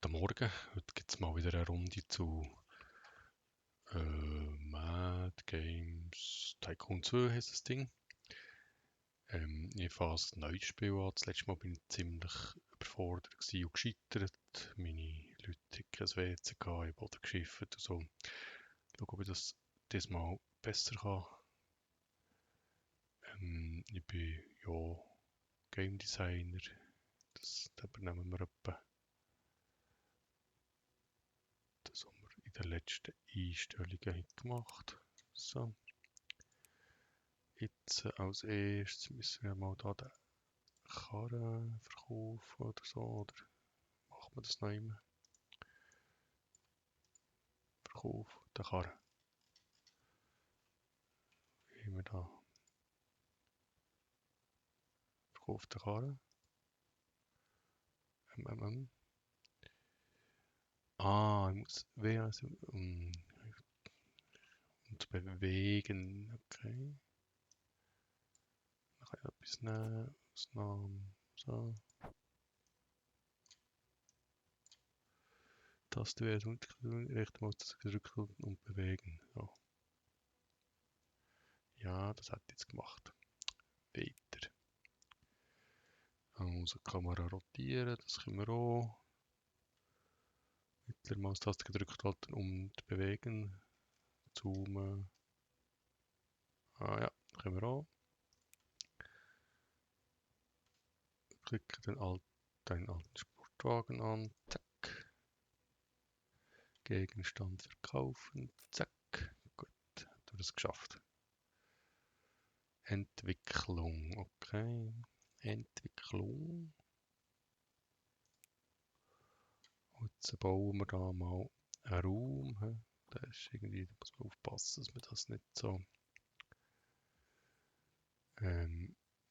Guten Morgen. Heute gibt es mal wieder eine Runde zu Mad Games Tycoon 2 heisst das Ding. Ich fange ein neues Spiel an. Das letzte Mal bin ich ziemlich überfordert und gescheitert. Meine Leute hatten kein WC, ich habe Boden geschifft und so. Schauen, ob ich das diesmal besser kann. Ich bin ja Game Designer. Da übernehmen wir etwa das, was wir in den letzten Einstellungen gemacht haben. So. Jetzt als erstes müssen wir mal da den Karren verkaufen oder so. Oder macht man das noch immer? Verkauf den Karren. Wie haben wir da? Verkauf den Karren. Ich muss also, und bewegen. Okay. Dann kann ich etwas nehmen. Ausnahmen. So. Taste werden und rechte Maus gedrückt und bewegen. So. Ja, das hat jetzt gemacht. Weiter. Also Kamera rotieren, das können wir auch. Mittlere Maustaste gedrückt halten, um zu bewegen. Zoomen. Ah ja, können wir auch. Klicke deinen alten Sportwagen an. Zack. Gegenstand verkaufen. Zack. Gut, haben wir das geschafft. Entwicklung. Okay. Entwicklung. Und jetzt bauen wir da mal einen Raum. Da ist irgendwie, da muss man aufpassen, dass man das nicht so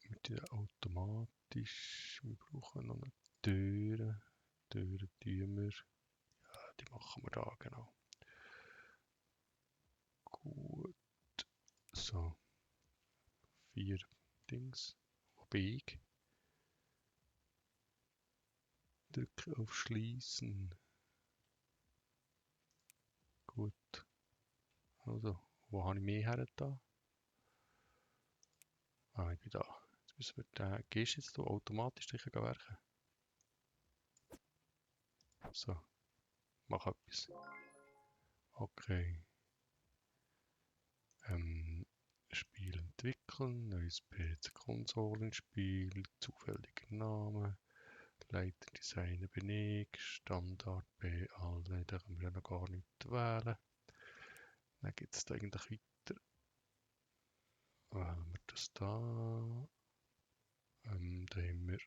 mit automatisch. Wir brauchen noch eine Tür. Türen tun wir. Ja, die machen wir da, genau. Gut. So. 4 Dings. Wo bin ich? Drücke auf Schließen. Gut. Also, wo habe ich mehr her da? Ah, ich bin da. Jetzt müssen wir den. Gehst du jetzt automatisch werken? So. Mach etwas. Okay. Spiel entwickeln. Neues PC-Konsolenspiel. Zufälliger Name. Leiter, Designer bin ich. Standard B, alle. Da können wir ja noch gar nicht wählen. Dann geht es da eigentlich weiter. Wählen wir das da. Da haben wir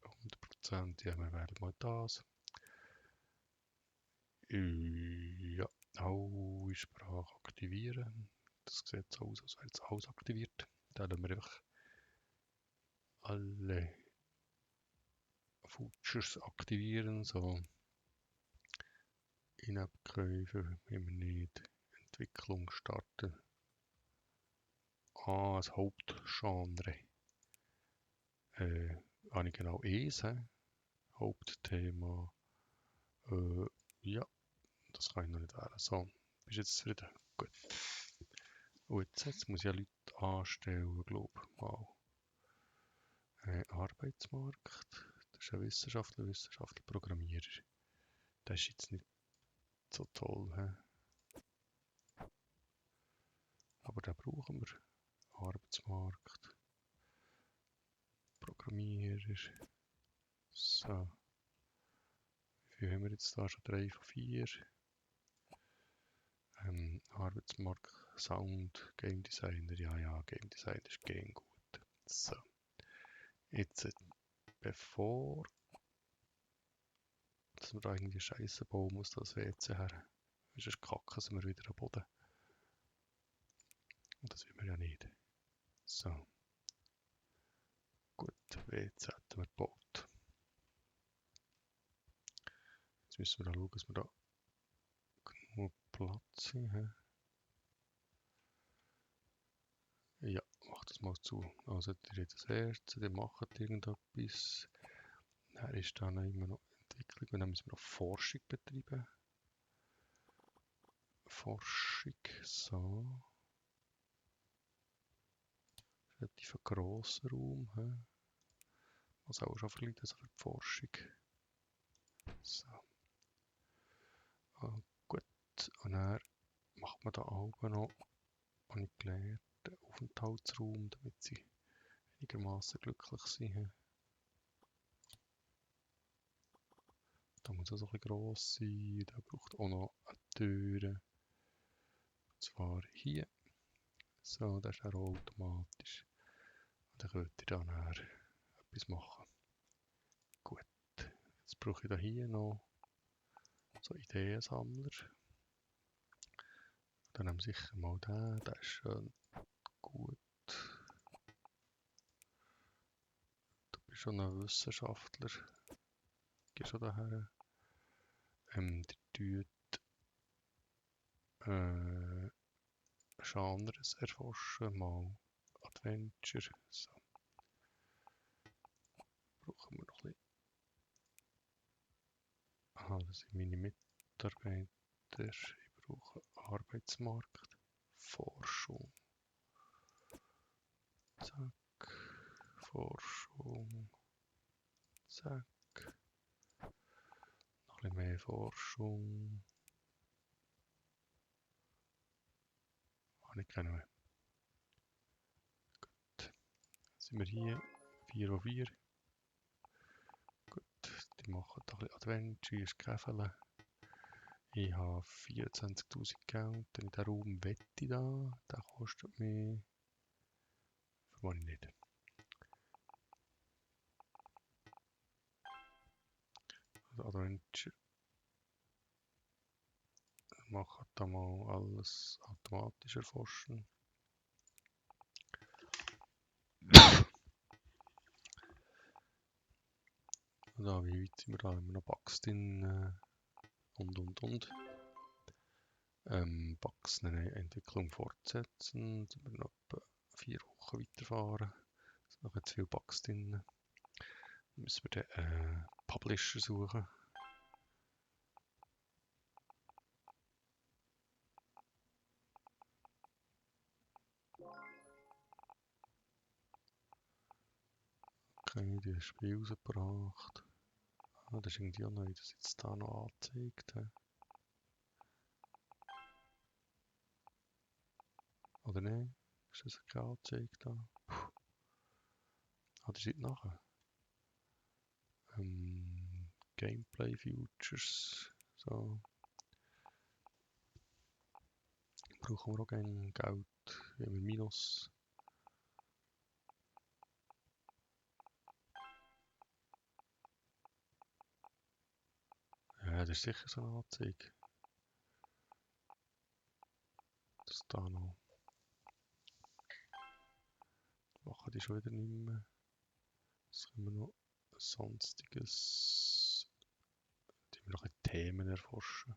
100%. Ja, wir wählen mal das. Ja, alle Sprache aktivieren. Das sieht so aus, als wäre jetzt alles aktiviert. Da lassen wir einfach alle Features aktivieren. So. In-App-Käufe haben wir nicht. Entwicklung starten. Das Hauptgenre. Habe ich genau eins. Hauptthema. Ja, das kann ich noch nicht wählen. So, bist du jetzt zufrieden? Gut. Und jetzt muss ich ja Leute anstellen, glaube ich. Mal. Arbeitsmarkt. Das ist ein Wissenschaftler, Programmierer. Das ist jetzt nicht so toll. Aber den brauchen wir. Arbeitsmarkt. Programmierer. So. Wie viel haben wir jetzt da? Schon 3 von 4. Arbeitsmarkt, Sound, Game Designer. Ja, Game Designer ist gern gut. So. Jetzt, bevor dass wir da irgendwie Scheiße bauen, muss das WC her. Sonst kacken sind wir wieder am Boden. Und das will wir ja nicht. So. Gut, WC hätten wir gebaut. Jetzt müssen wir da schauen, dass wir da genug Platz haben. Ja, mach das mal zu. Also, ihr das erste, die machen irgendetwas. Dann ist da noch immer noch Entwicklung und dann müssen wir noch Forschung betreiben. Forschung, so. Relativ ein grosser Raum. He? Was auch schon verliert, also für die Forschung. So. Gut, und dann macht man da oben noch, habe ich gelernt, einen Aufenthaltsraum, damit sie einigermaßen glücklich sind. Da muss es auch ein bisschen gross sein. Da braucht auch noch eine Tür. Und zwar hier. So, das ist auch automatisch. Und dann könnt ihr dann etwas machen. Gut. Jetzt brauche ich da hier noch so Ideensammler. Dann nehmen wir sicher mal den. Der ist schön gut. Du bist schon ein Wissenschaftler. Geh schon daher. Die Genres erforschen. Mal Adventure. So. Brauchen wir noch ein bisschen. Aha, das sind meine Mitarbeiter. Ich brauche Arbeitsmarkt. Forschung. Zack. Forschung. Zack. Noch ein bisschen mehr Forschung. Habe ich keine mehr. Gut. Sind wir hier. 4 auf 4. Gut. Die machen da ein bisschen Adventure, Käfele. Ich habe 24.000 Geld. Dann in den Raum wette da. Der kostet mich. Vermute ich nicht. Also Adventure. Machen da mal alles automatisch erforschen. Also, wie weit sind wir da? Haben wir noch Bugs drin? Und. Bugs, eine Entwicklung fortsetzen. Sind wir noch etwa 4 Wochen weiterfahren. Es sind noch jetzt viele Bugs drin. Dann müssen wir den Publisher suchen. Okay, das Spiel rausgebracht. Ah, das ist irgendwie auch neu, dass jetzt da noch angezeigt. Oder ne? Ist das keine Anzeige da? Ah, das steht nachher. Gameplay Futures. So. Brauchen wir auch gerne Geld. Wir haben Minus. Ja, das ist sicher so eine Anzeige. Das da noch. Machen die schon wieder nicht mehr. Was haben wir noch? Sonstiges. Die wir noch ein Themen erforschen.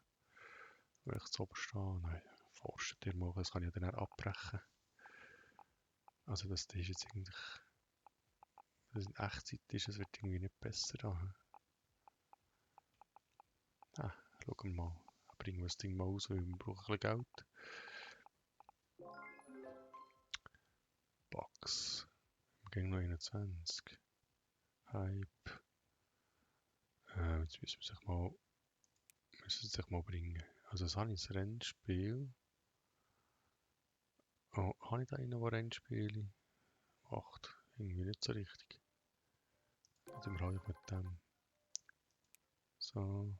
Rechts oben stehen. Nein, forschen ihr mal. Das kann ich dann auch abbrechen. Also das ist jetzt eigentlich. Wenn es in Echtzeit ist, es wird irgendwie nicht besser da. Ah, schauen wir mal. Bringen wir das Ding mal aus, weil wir brauchen ein bisschen Geld. Bugs. Wir gehen noch 21. Hype. Jetzt müssen wir sich mal bringen. Also das habe ich ein Rennspiel. Oh, habe ich da noch ein Rennspiel? 8. Irgendwie nicht so richtig. Jetzt sind wir halt mit dem. So.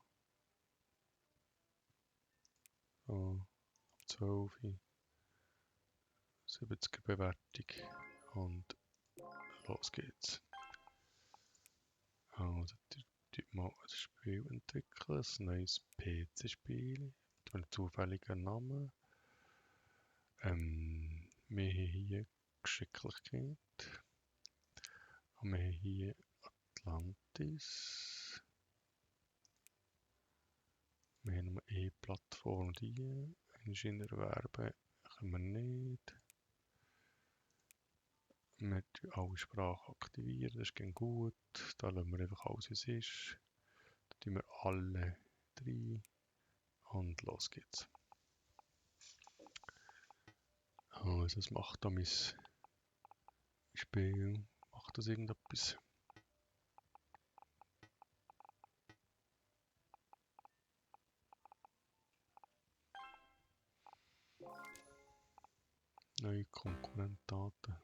So. 12. 70er Bewertung. Und los geht's. Also, mal ein Spiel entwickeln. Ein neues PC-Spiel. Mit einem zufälligen Namen. Wir haben hier Geschicklichkeit. Und wir haben hier Atlantis. Wir haben eine E-Plattform, die Ingenieur erwerben können wir nicht. Wir alle Sprachen aktivieren, das ist gut. Da lassen wir einfach alles, wie es ist. tun wir alle 3 und los geht's. Also, was macht da mein Spiel? Macht das irgendetwas? Neue Konkurrentdaten.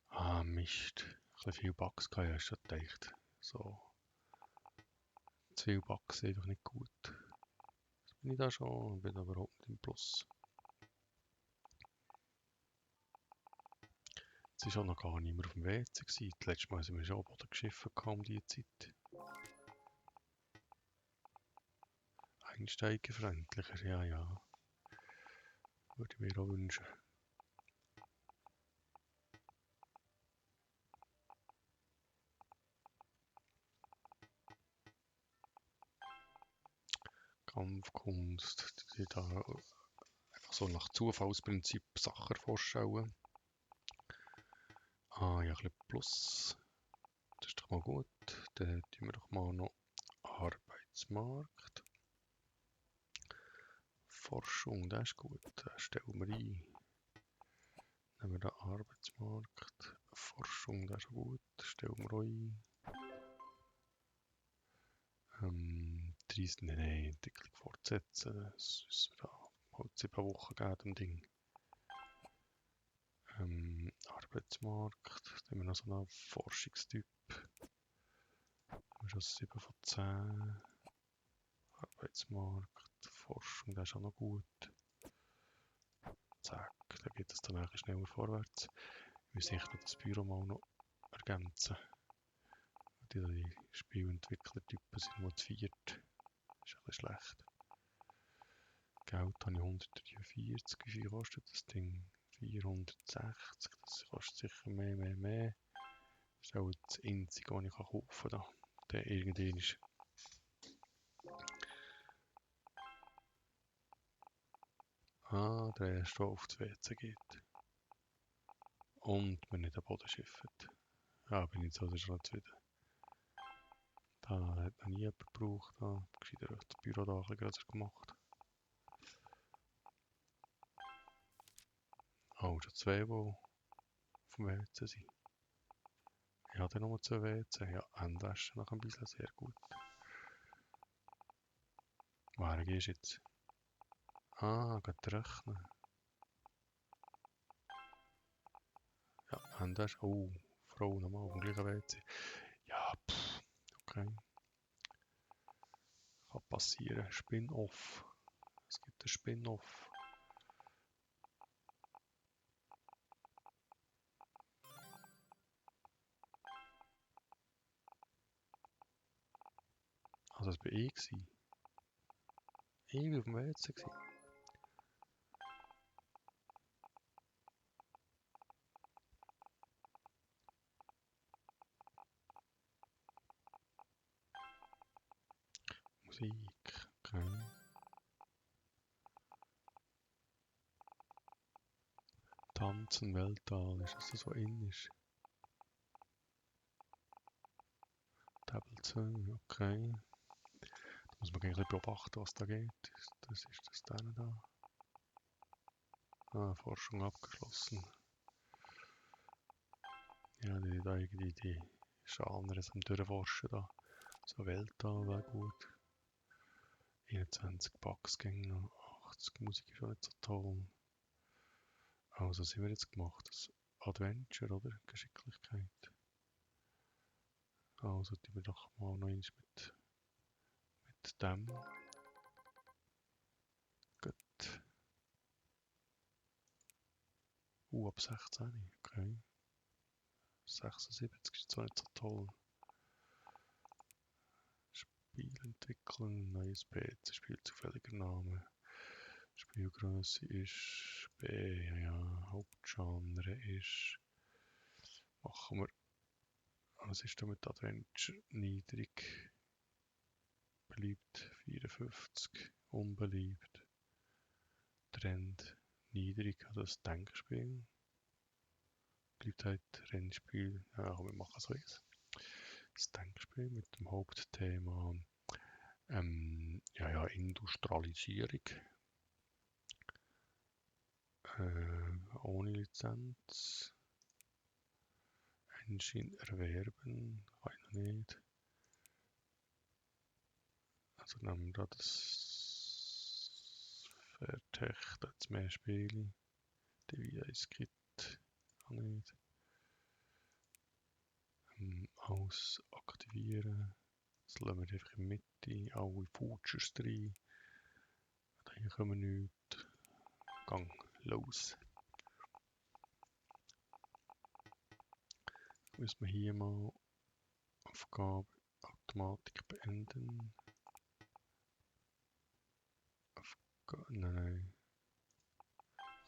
Ah, Mist. Ein bisschen viel Bugs gehabt, ja, schon gedacht. So. Zu viel Bugs sind doch nicht gut. Jetzt bin ich da schon, bin aber überhaupt nicht im Plus. Jetzt war auch noch gar nicht mehr auf dem WC gewesen. Das letzte Mal sind wir schon am Boden geschiffen um diese Zeit. Einsteigerfreundlicher, ja, ja. Würde ich mir auch wünschen. Kampfkunst, die da einfach so nach Zufallsprinzip Sachen vorstellen. Ah, ja, ein bisschen Plus. Das ist doch mal gut. Dann tun wir doch mal noch Arbeitsmarkt. Forschung, das ist gut. Das stellen wir ein. Nehmen wir den Arbeitsmarkt. Forschung, das ist auch gut. Das stellen wir auch ein. 30, nein, Entwicklung fortsetzen. Das müssen wir da halt 7 Wochen geben, dem Ding. Arbeitsmarkt, da haben wir noch so einen Forschungstyp. Schon 7 von 10. Arbeitsmarkt, Forschung, das ist auch noch gut. Zack, da geht es dann eigentlich schneller vorwärts. Wir müssen echt noch das Büro mal noch ergänzen. Die Spielentwicklertypen sind nur zu 4. Das ist ein bisschen schlecht. Geld habe ich 143. Wie viel kostet das Ding? 460. Das kostet sicher mehr. Das ist auch das einzige, was ich kaufen kann. Der irgendwann ist. Ah, der erste auf das WC geht. Und wir nicht am Boden schiffen. Ja, bin ich so schon zufrieden. Da hat noch nie jemand gebraucht. Da gescheiter das Büro da ein bisschen größer gemacht. Oh, schon 2, die auf dem WC sind. Ich hatte nur 2 WC. Ja, Handwaschen nach ein bisschen sehr gut. Woher gehst du jetzt? Ah, geht rechnen. Ja, Handwaschen. Oh, Frau nochmal auf dem gleichen WC. Ja, okay. Kann passieren. Spin-off. Es gibt einen Spin-off. Also, das war ich. Ich war auf dem WC. Musik. Okay. Tanzen, Weltall. Ist das was in ist? Table 2. Okay. Da muss man ein bisschen beobachten, was da geht. Das ist das da. Ah, Forschung abgeschlossen. Ja, die da irgendwie die Genres am Durchforschen da. So Weltall wäre gut. 21 Bugs-Gänge, 80 Musik ist auch nicht so toll. Also, was haben wir jetzt gemacht? Das Adventure, oder? Geschicklichkeit. Also, tun wir doch mal noch eins mit dem. Gut. Ab 16, okay. 76 ist zwar nicht so toll. Spiel entwickeln, neues PC-Spiel, zufälliger Name. Spielgröße ist B, ja, Hauptgenre ist. Machen wir. Was ist da mit Adventure? Niedrig. Beliebt 54. Unbeliebt. Trend niedrig, also das Denkspiel. Beliebtheit, Rennspiel. Ja, wir machen so eins. ein Denkspiel mit dem Hauptthema Industrialisierung. Ohne Lizenz. Engine erwerben, kann ich noch nicht. Also nehmen wir da das Fairtech, da jetzt mehr Spiele. Device Kit, kann ich nicht. Ausaktivieren. Das lassen wir einfach in der Mitte, alle Features rein. Hier kommen wir nichts. Gang los. Müssen wir hier mal Aufgabe Automatik beenden. Nein.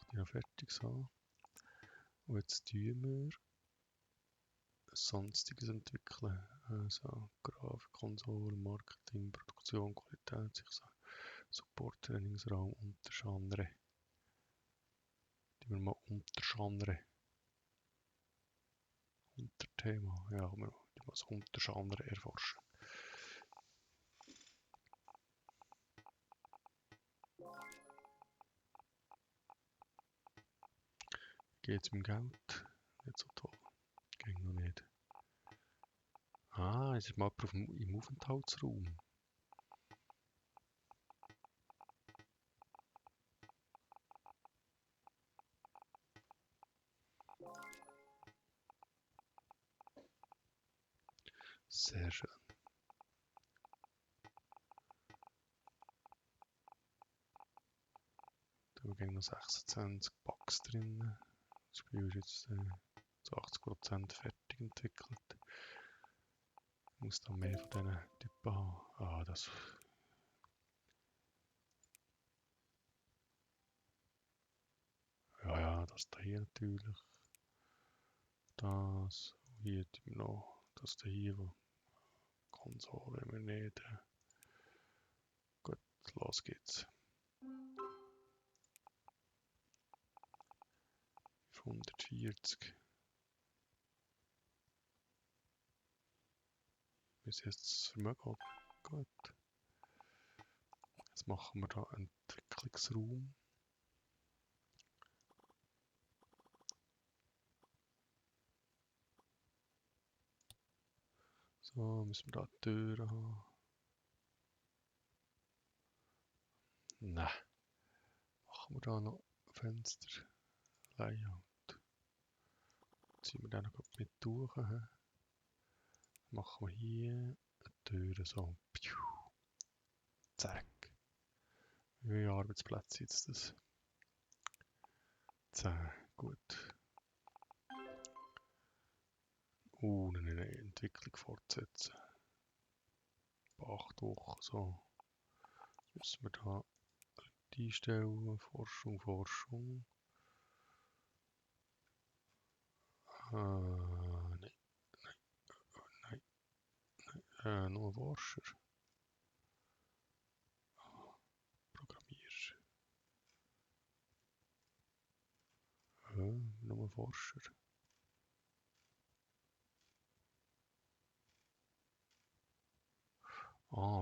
Ich bin noch fertig so. Und jetzt tun wir Sonstiges entwickeln. Also Grafikkonsole, Marketing, Produktion, Qualität, Support, Trainingsraum, Untergenre. Die wir mal Untergenre. Unterthema. Ja, wir mal das Untergenre erforschen. Geht's mit dem Geld? Nicht so toll. Ging noch nicht. Jetzt ist mal im Aufenthaltsraum. Sehr schön. Da haben noch 26 Bugs drin. Das Spiel ist jetzt zu 80% fertig entwickelt. Ich muss da mehr von diesen Typen haben. Das. Ja, das da hier natürlich. Das. Hier noch. Das da hier. Konsole haben wir nicht. Gut, los geht's. 540. Bis jetzt das Vermögen. Gut. Jetzt machen wir da Entwicklungsraum. So, müssen wir da Türen haben. Nein. Machen wir da noch Fenster. Layout. Ziehen wir den noch mit durch. Machen wir hier eine Tür so. Zack. Wie viele Arbeitsplätze jetzt das? 10. Gut. Eine Entwicklung fortsetzen. Bei 8 Wochen so. Müssen wir da einstellen. Forschung. Nein. Nur Forscher. Programmierer. Nur Forscher.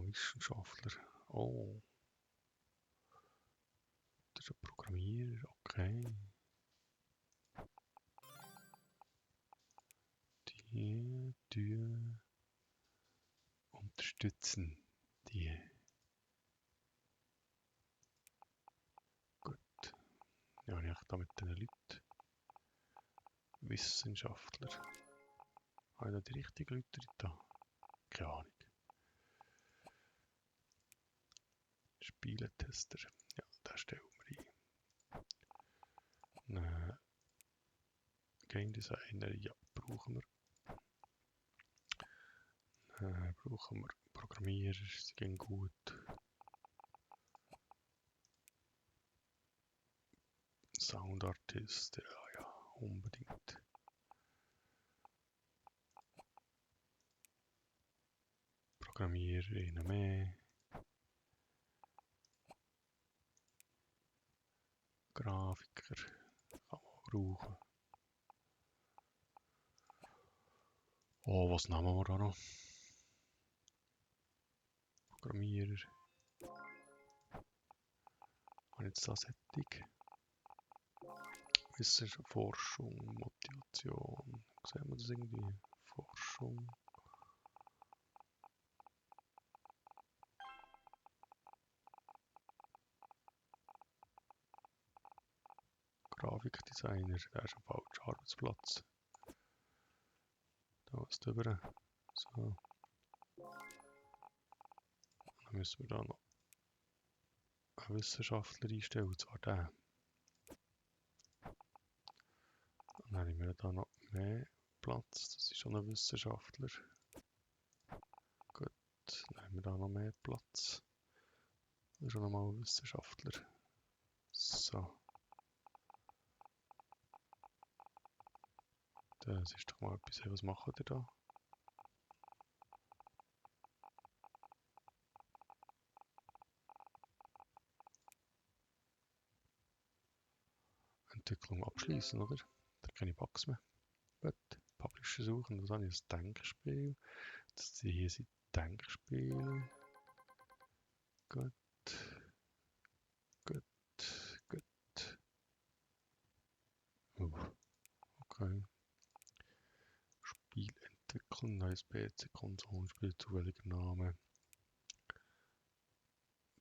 Wissenschaftler. Oh. Das ist ein Programmierer, okay. Die unterstützen die. Gut. Ja, ich da mit den Leuten. Wissenschaftler. Habe ich da die richtigen Leute da? Keine Ahnung. Spieletester. Ja, da stellen wir ein. Game Designer, ja, brauchen wir. Brauchen wir Programmierer, sie gehen gut. Sound Artist, ja, unbedingt. Programmierer, noch mehr. Grafiker, kann man brauchen. Oh, was nehmen wir da noch? Programmierer. Und jetzt das Sättig. Wissenschaft, Forschung, Motivation. Sehen wir das irgendwie? Forschung. Grafikdesigner, der ist ein falscher Arbeitsplatz. Da ist drüber. So. Dann müssen wir da noch einen Wissenschaftler einstellen, und zwar den. Dann haben wir da noch mehr Platz, das ist schon ein Wissenschaftler. Gut, dann haben wir da noch mehr Platz. Das ist schon nochmal ein Wissenschaftler. So. Das ist doch mal etwas, was macht ihr da? Entwicklung abschließen, oder? Da keine Bugs mehr. Gut, Publisher suchen, das habe ich ein Denkspiel. Das hier sind Denkspiele. Gut, gut, gut. Okay. Spiel entwickeln, neues PC-Konsolenspiel, zufälliger Name.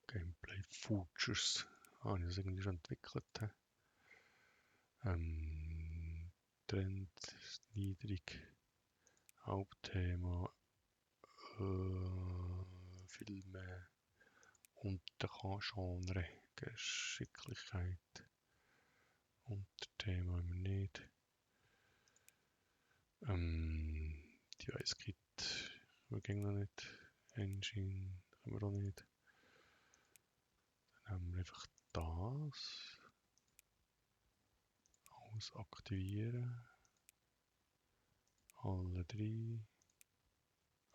Gameplay Features. Ah, ich habe das irgendwie schon entwickelt. Trend niedrig. Hauptthema. Filme. Untergenre. Geschicklichkeit. Unterthema haben wir nicht. Device Kit. Wir gehen noch nicht. Engine haben wir auch nicht. Dann haben wir einfach das. Alles aktivieren. Alle drei.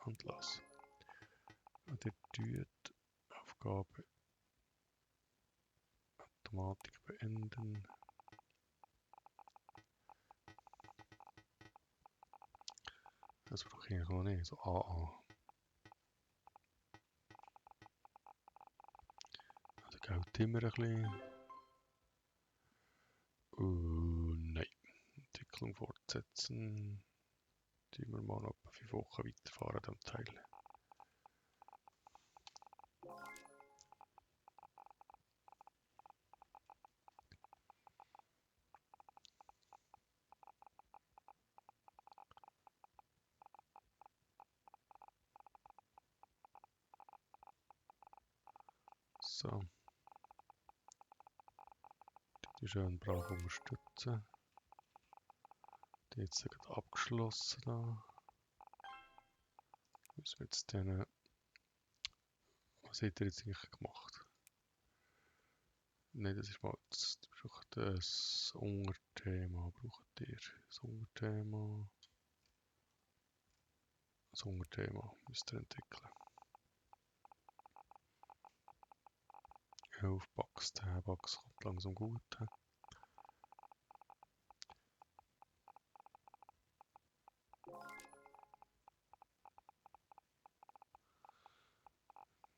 Und los. Und ihr tut Aufgabe Automatik beenden. Das brauche ich noch nicht. So AA. Also geht immer ein bisschen. Nein. Entwicklung fortsetzen. Tun wir mal noch etwa 5 Wochen weiterfahren an dem Teil. So. Die schön brav unterstützen. Die jetzt gerade abgeschlossen da. Müssen wir jetzt denen. Was hat er jetzt eigentlich gemacht? Nein, das ist mal. Das braucht das Unterthema. Braucht ihr das Unterthema? Das Unterthema müsst ihr entwickeln. 11 Bugs, 10 Bugs kommt langsam gut.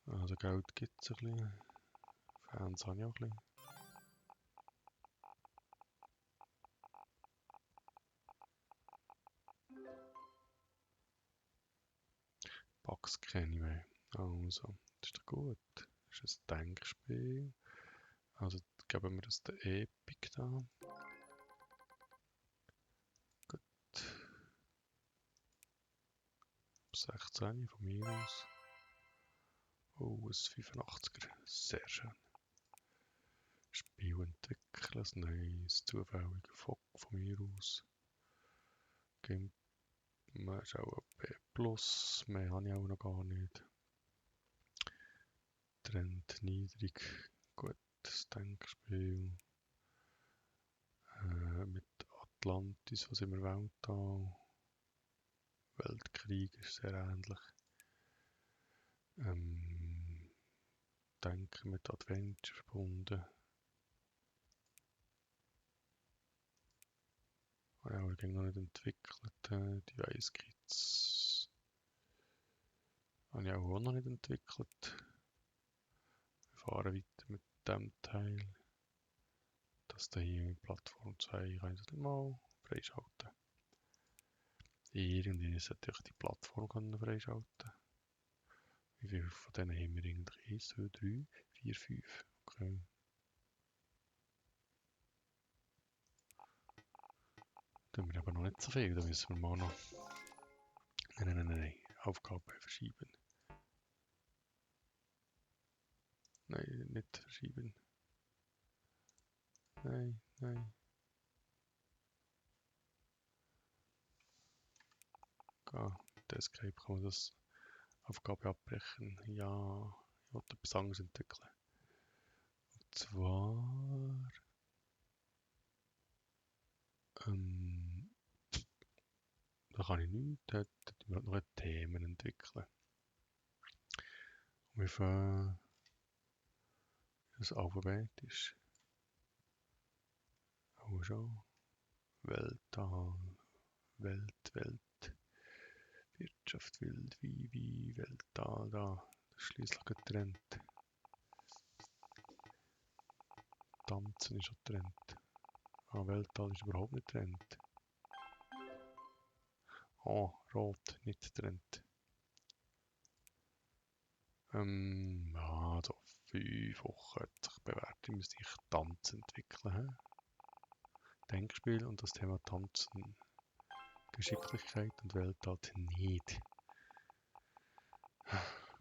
Also Geld gibt es ein bisschen. Fans habe ich auch ein bisschen. Bugs kenne ich mehr. Also, das ist doch gut. Das ist ein Denkspiel. Also geben wir das der Epic da. Gut. 16 von mir aus. Oh, ein 85er. Sehr schön. Spiel entwickeln, ein neues, zufälliger Fock von mir aus. Game ist auch ein B+, mehr habe ich auch noch gar nicht. Trend niedrig, gutes Denkspiel. Mit Atlantis, was immer Weltall. Weltkrieg ist sehr ähnlich. Denken mit Adventure verbunden. Ja, wir gehen noch nicht entwickelt. Device Kits. Habe ich auch noch nicht entwickelt. Wir fahren weiter mit dem Teil. Das da hier mit Plattform 2 kann ich das nicht mal freischalten. Irgendwie sollte ich die Plattform können freischalten. Wie viele von denen haben wir eigentlich? 1, 2, 3, 4, 5. Okay. Da haben wir aber noch nicht so viel. Da müssen wir mal noch. Nein. Aufgabe verschieben. Nein, nicht verschieben. Nein. Mit Escape kann man das Aufgabe abbrechen. Ja, ich wollte etwas anderes entwickeln. Und zwar. Da kann ich nichts. Da tun wir noch Themen entwickeln. Und wir fangen das alphabetisch. Auch schon. Welttal, Welt, Wirtschaft, Wild, wie, Welttal, da. Das ist schliesslich getrennt. Tanzen ist schon getrennt. Weltall ist überhaupt nicht getrennt. Rot, nicht getrennt. So 5 Wochen hat sich bewährt, müsste ich Tanzen entwickeln. Denkspiel und das Thema Tanzen, Geschicklichkeit und Weltall nicht.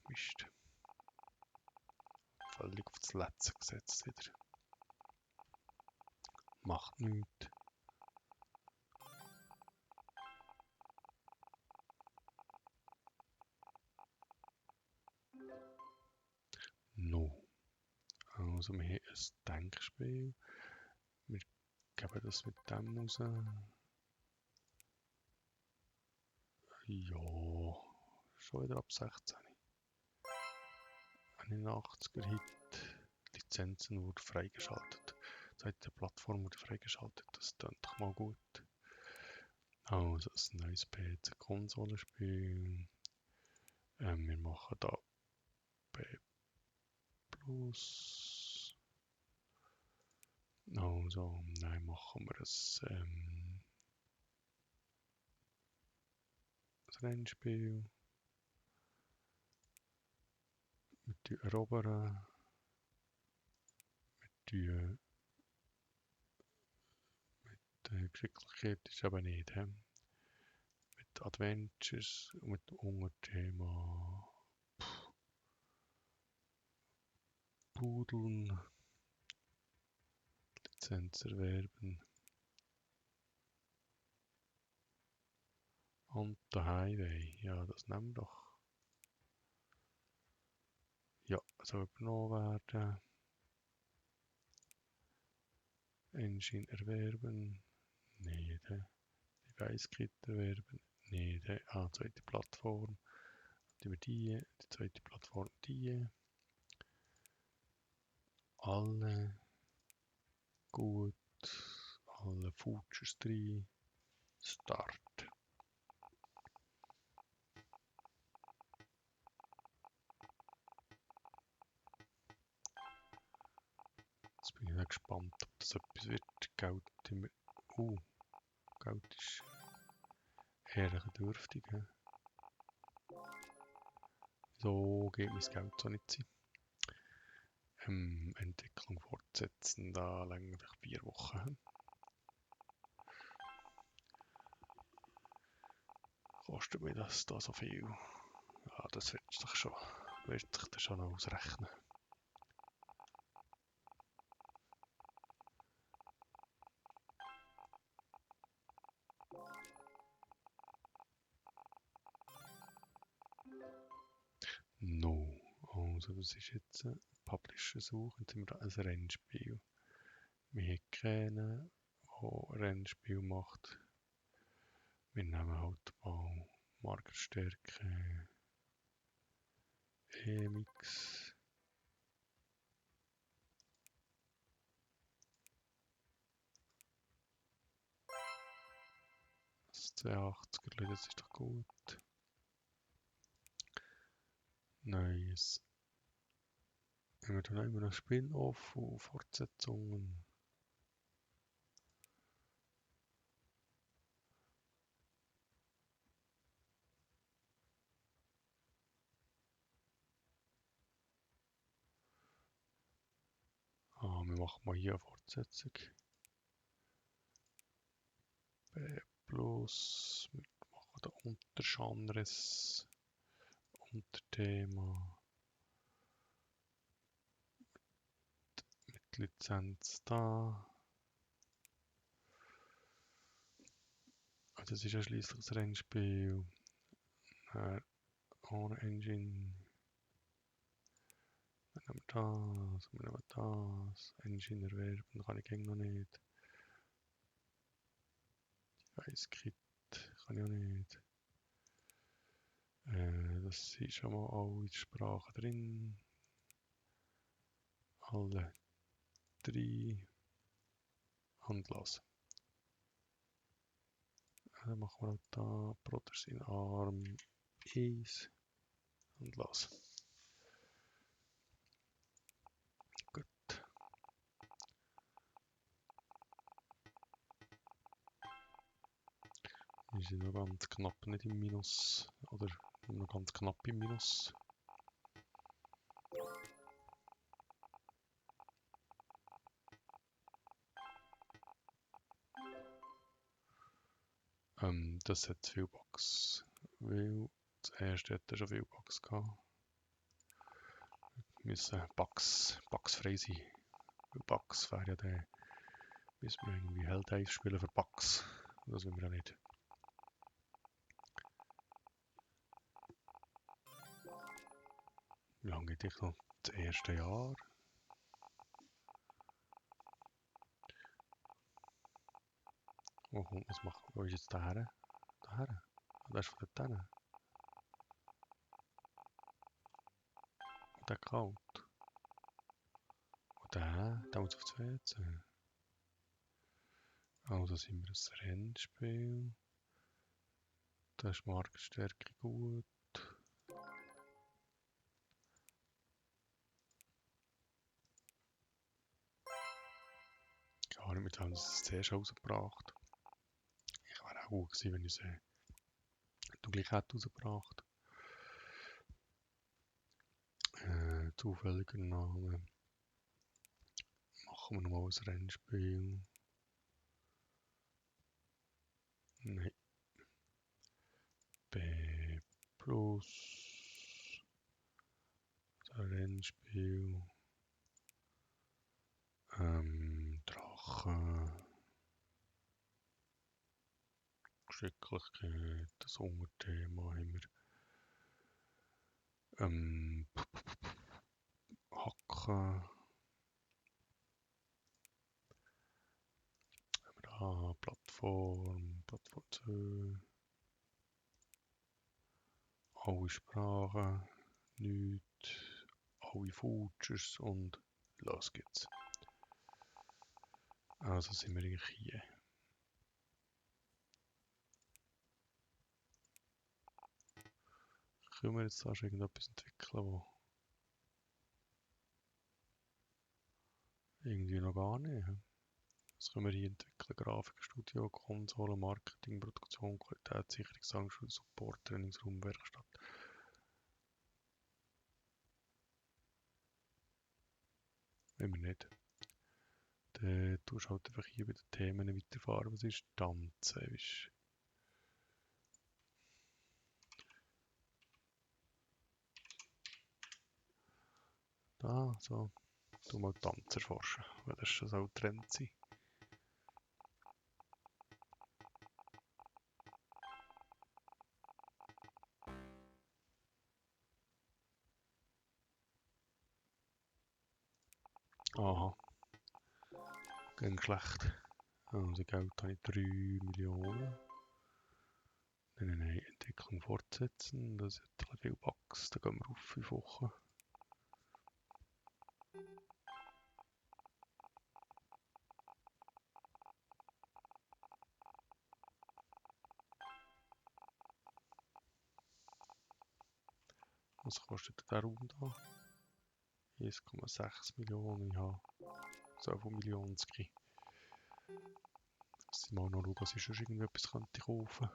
Mist. Völlig auf das Letzte gesetzt wieder. Macht nichts. No. Also wir haben ein Denkspiel. Wir geben das mit dem raus. Ja, schon wieder ab 16. Ein 80er-Hit. Lizenzen wurden freigeschaltet. Seit der Plattform wurde freigeschaltet. Das klingt doch mal gut. Also ein neues PC-Konsolenspiel. Wir machen da B+. Also, nein, machen wir ein Rennspiel. Wir erobern. Die Geschicklichkeit ist aber nicht. Mit Adventures und mit dem Unterthema Pudeln, Lizenz erwerben. Und der Highway, ja, das nehmen wir doch. Ja, soll übernommen werden. Engine erwerben. Nicht. Device Kit erwerben. Nicht. Zweite Plattform. Über die zweite Plattform die. Alle gut. Alle Features drin. Start. Jetzt bin ich gespannt, ob das etwas wird. Geld immer. Geld ist eher dürftig. So geht mein Geld so nicht sein. Entwicklung fortsetzen, da länger vielleicht 4 Wochen. Kostet mir das da so viel? Ja, das wird sich das schon ausrechnen. No. Also das ist jetzt ein Publisher-Suche. Jetzt haben wir da ein Rennspiel. Wir haben keinen, der ein Rennspiel macht. Wir nehmen halt mal Markerstärke EMX. Das 82er, das ist doch gut. Neues. Haben wir dann immer noch Spin-off und Fortsetzungen? Wir machen mal hier eine Fortsetzung. B plus, wir machen da Untergenres, Unterthema, mit Lizenz da. Das ist ja schließlich das Rennspiel. Ohne Engine. Dann nehmen wir das. Engine erwerben kann ich noch nicht. Device-Kit kann ich auch nicht. Das sind schon mal alle Sprachen drin. Alle 3. Und los. Dann machen wir auch da Brothers in Arm 1 und los. Gut. Wir sind noch ganz knapp nicht im Minus. Oder noch ganz knapp im Minus. Das hat zu viel Bugs. Weil das erste hat schon viel Bugs gehabt. Wir müssen Bugs frei sein. Weil Bugs wäre ja der. Müssen wir irgendwie Helldive spielen für Bugs. Das wollen wir ja nicht. Wie lange geht ich noch? Das erste Jahr? Oh, was machen wir? Wo ist jetzt der her? Der her? Der ist von dort hin. Und der kalt. Und der muss auf das WC. Also sind wir ein Rennspiel. Da ist Marktstärke gut. Gar nicht, mit haben sie es zuerst rausgebracht. Ich wäre auch gut gewesen, wenn ich es gleich hätte rausgebracht. Zufälliger Name. Machen wir nochmal ein Rennspiel. Nein. B plus. Ein Rennspiel. Drachen. Geschicklichkeit. Das Unterthema haben wir. Hacken. Plattform 2. Alle Sprachen. Nichts. Alle Features und los geht's. Also sind wir eigentlich hier. Können wir jetzt fast irgendetwas entwickeln, wo irgendwie noch gar nicht. Was können wir hier entwickeln? Grafikstudio, Konsole, Marketing, Produktion, Qualitätssicherung, Sangschule, Support, Trainingsraum, Werkstatt. Wenn wir nicht. Dann tust du halt einfach hier bei den Themen weiterfahren. Was ist Tanzen? Da, so. Du mal Tanz erforschen, weil das schon so Trend sein. Aha. Ging schlecht. Also Geld habe ich 3 Millionen. Nein, Entwicklung fortsetzen. Das hat ein bisschen viel Bugs. Da gehen wir auf 5 Wochen. Was kostet der Raum da? 1,6 Millionen, ich habe so viel Millionen. Lass mal noch schauen, was ich schon irgendwie etwas könnte kaufen.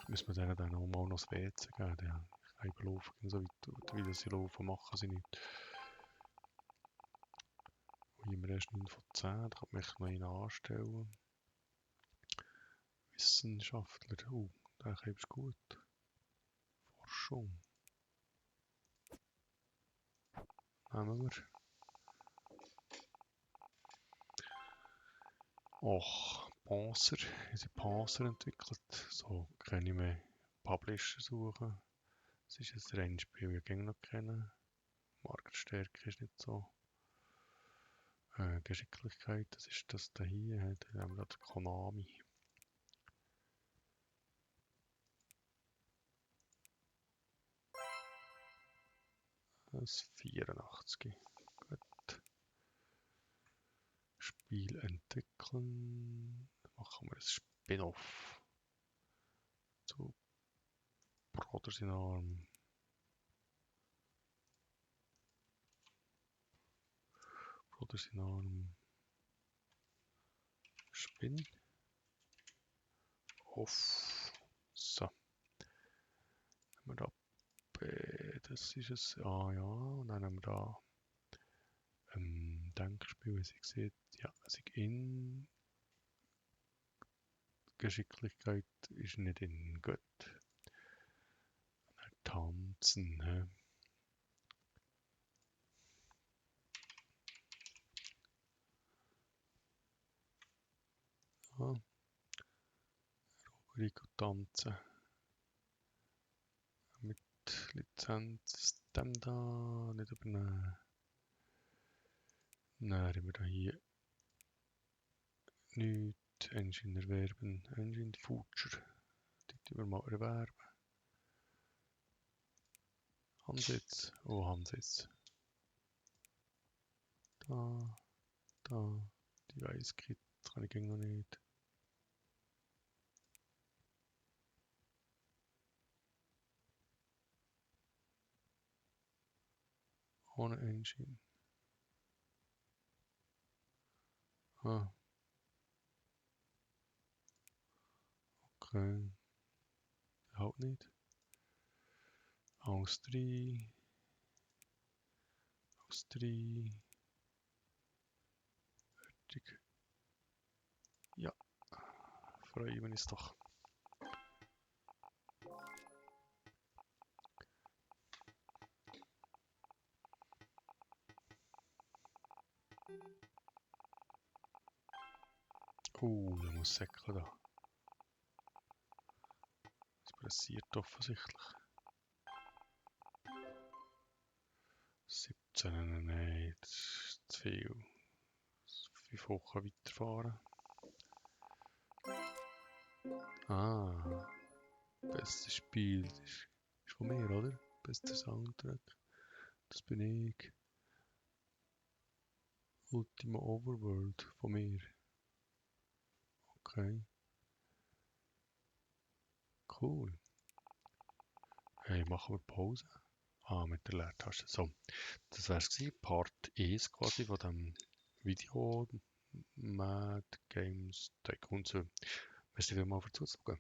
Müssen wir denen dann auch mal noch das WC geben. Der kann laufen gehen, so weit, wie sie laufen, machen sie nicht. Und immer erst 9 von 10, da kann man noch einen anstellen. Wissenschaftler, der ist gut. Forschung. Nehmen wir. Och, Panzer. Ich habe Panzer entwickelt. So kann ich mir Publisher suchen. Das ist ein Rennspiel, ich gerne noch kennen. Marktstärke ist nicht so. Geschicklichkeit, das ist das da hier. Dann haben wir da Konami. Das 84. Gut. Spiel entwickeln. Machen wir ein Spin-off zu Brothers in Arm. Brothers in Arm. Spin. Off. So. Haben wir da. Das ist es. Ah ja. Und dann haben wir da. Denkspiel, wie sie sieht. Ja, also in. Geschicklichkeit ist nicht in gut. Tanzen, hä? Ah, Rico tanzen. Mit Lizenz dem da nicht übernehmen. Dann haben wir da hier nichts. Engine erwerben. Engine Future. Die tun wir mal erwerben. Handsitz. Oh, Handsitz. Da. Device Kit kann ich noch nicht. Ohne Engine. Ah. Okay. Halt nicht. Austrie. Fertig. Ja. Freuen wir uns doch. Da muss säckeln da. Das passiert offensichtlich. 17, nein, das ist zu viel. 5 Wochen weiterfahren. Ah, bestes Spiel. Das ist von mir, oder? Bester Soundtrack. Das bin ich. Ultima Overworld von mir. Okay. Cool. Hey, machen wir Pause? Ah, mit der Leertaste. So, das wär's gewesen. Part 1 quasi von dem Video Mad Games Tycoon 2. Merci vielmals für Zuschauen.